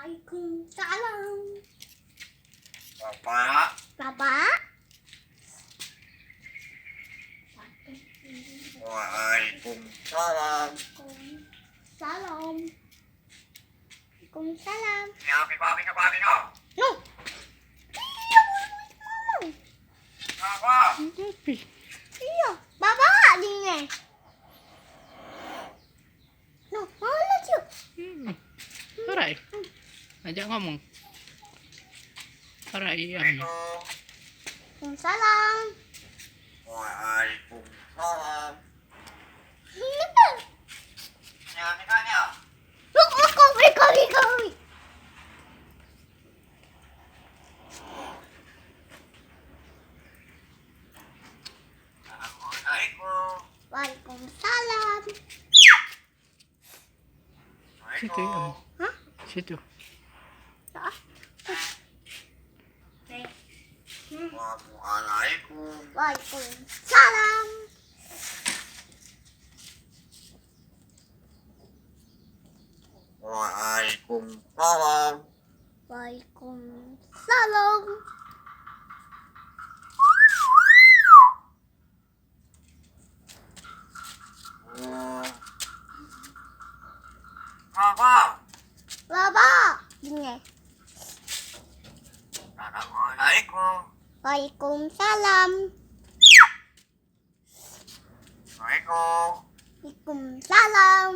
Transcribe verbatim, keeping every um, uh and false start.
Waalaikumsalam. Bapak. Bapak. Waalaikumsalam. Waalaikumsalam. Waalaikumsalam. Ya, Abi, Abi, Abi, Abi, no. No. Iya, Abi, Abi, Abi. Apa? Iya, Abi. Iya, Bapak ni. No, mana tu? Hmm. Alright. Ajak ngomong. Alright, iya. Waalaikumsalam. Waalaikumsalam. Ini kan? Ya, ini kan ya? Look, look, kopi, kopi, kopi. Assalamualaikum. Waalaikumsalam. Situ, ya. Hah? Situ. Ah. Assalamualaikum. Waalaikumsalam. Waalaikumsalam. Waalaikumsalam. Apa? Bapak, ini. Assalamualaikum. Waalaikumsalam. Assalamualaikum. Waalaikumsalam.